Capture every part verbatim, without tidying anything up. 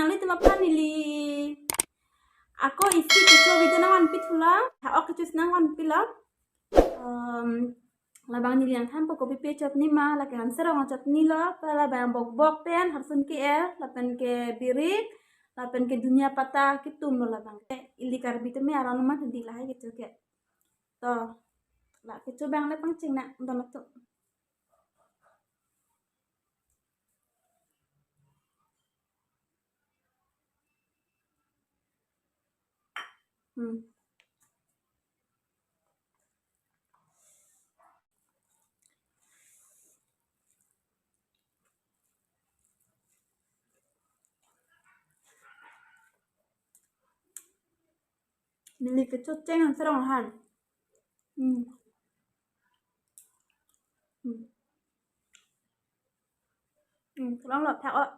Nanglitum aphan neli ako isi kecho video nangvanpi thulo, tha-ok kecho nangvanpilo. Em, labang neli nangthanpo kopi pen chutney ma, lake Hanserong chutney lo, labang bokbok pen, harsun ke-el, lapen ke birik, lapen ke dhania pata kitum lo labang. Ili Karbi tame aron ma hedi lahai kecho ke. To, la kecho abang le pangcheng nang, don atum. Hmm. Neli kecho cheng Hanserong aphan. Hmm. Hmm. Hmm, kurang lo, tha-ok.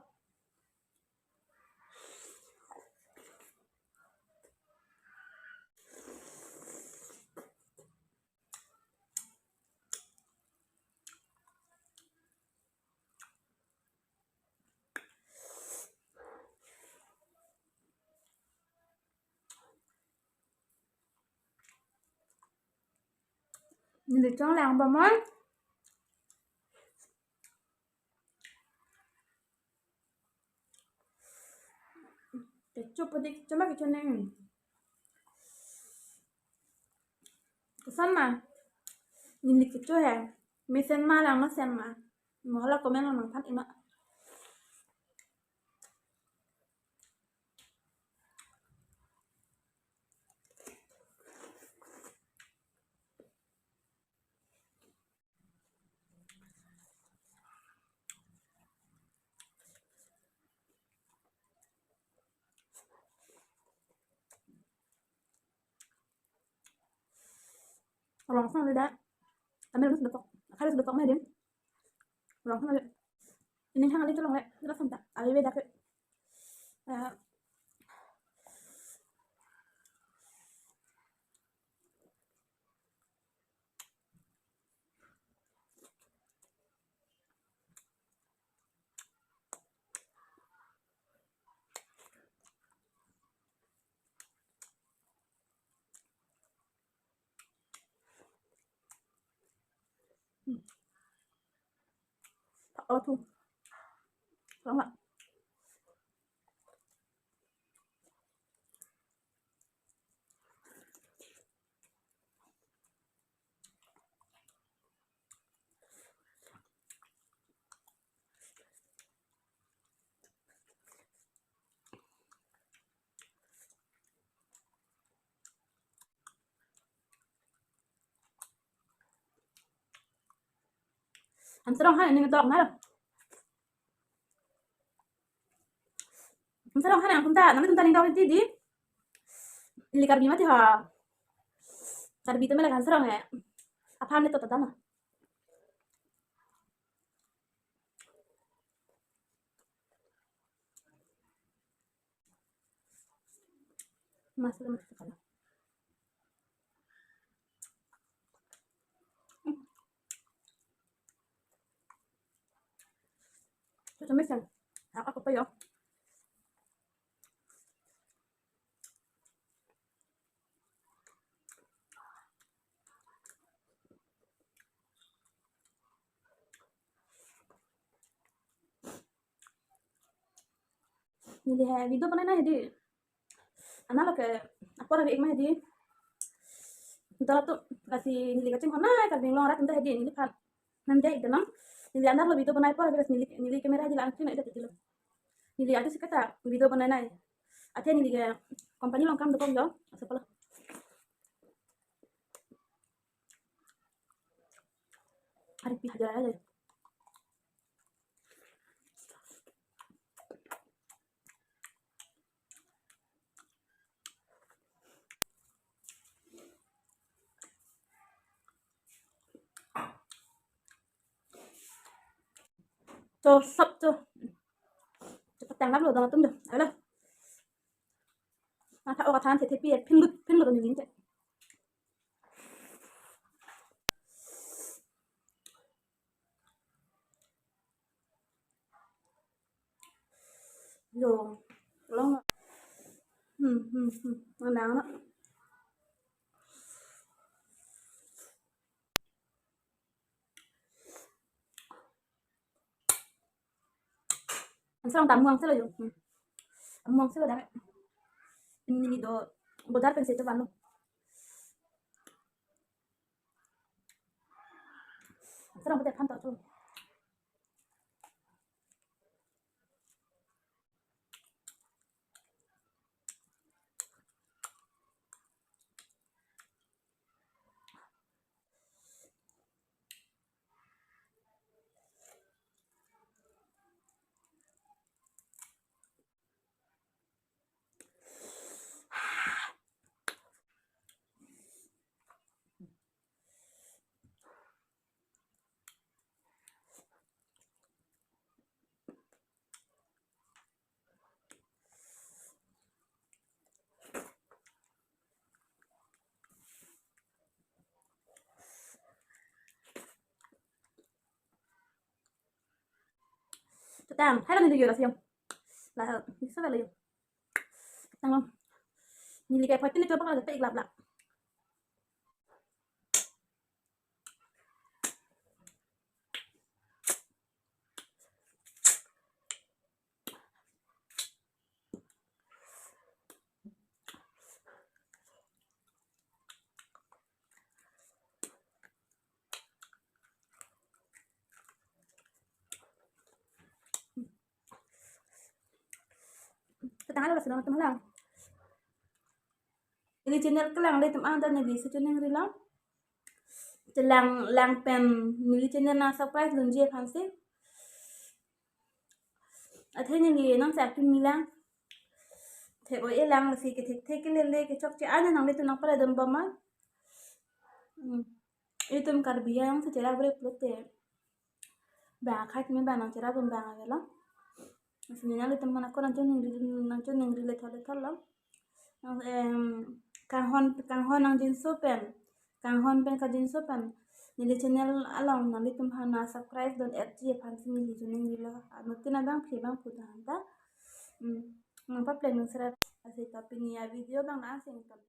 Neli chong lang ba mon. Kecho padi kecho ma kecho neng. Koson ma? Neli kecho he. Mesen ma lang mesen ma? Mo hala comment lang nangthan ik ma. Rong sang le da. Kami harus betok. Harus betok mah din. Rong sang le. Ini hang ali tu long le. Terus sampai. Abi beda ke. Eh, Oh, tuh. Lama. Hanserong ha, ini ngetok mar. Hanserong ha, nangtum ta, nangtum ta ning dok di di. Ili Karbi mati ha. Karbi tame lake Hanserong he. Aphan le to tata ma. Mas lemak sekali. Tumis yan. Ako pa yo. Neli he video banai nai hedi. Ana lake apor abi ik ma hedi. Anta latum lasi neli kachinghon nai Karbi Anglong arat anta hedi neliphan. Nang jai dalam. Neli ana lo video banai apor abi lasi neli, neli camera hedi lang chinai hedi lo. Neli adu sikata video banai nai. Athe neli ke company along kam dokok jo. Asapala. Ari pi hajar aja. To sap to. Cepat tangkap lo, teman-teman tuh. Ayo lah. Mata oka than thethepi, phinlut, phinlut ni linte. Yo. Long. Hmm, hmm, hmm. Nang na. Ang sarong ta amuang si lo yo. Hmm. Amuang si lo dak. Pini do bojar pensi to vanlo. Ang sarong pute phan to tu. Tutan, hai kami video la siang. La, bisa kali. Tanglo. Neli ke photin itu apa kalau detik lap lap. Ketang lo, laso atum hala. Neli channel kelang le atum an ta neli si channel rila. Chelang lang pen neli channel nang subscribe dunji aphan si. Athe neli nang si akimi lang. Thek o-e lang si kethek thek kelele kechokche an nanglitum nang pare dam bama. Hmm. Itum Karbi yang secara bre pulote. Bang akhai tumi bang nang chera bang bang avelo. Sini nanglitum mana ko nang choningri nang choningri le thole tholo. Nang, em, kanghon kanghon nang jinso pen. Kanghon pen kajinso pen. Neli channel along nanglitum aphan nang subscribe dun-etji aphan si neli choningrilo. Anuttin abang phi bang puta hanta. Hmm. Nang papleng nang serat asi ta pini a video bang nang asing ton.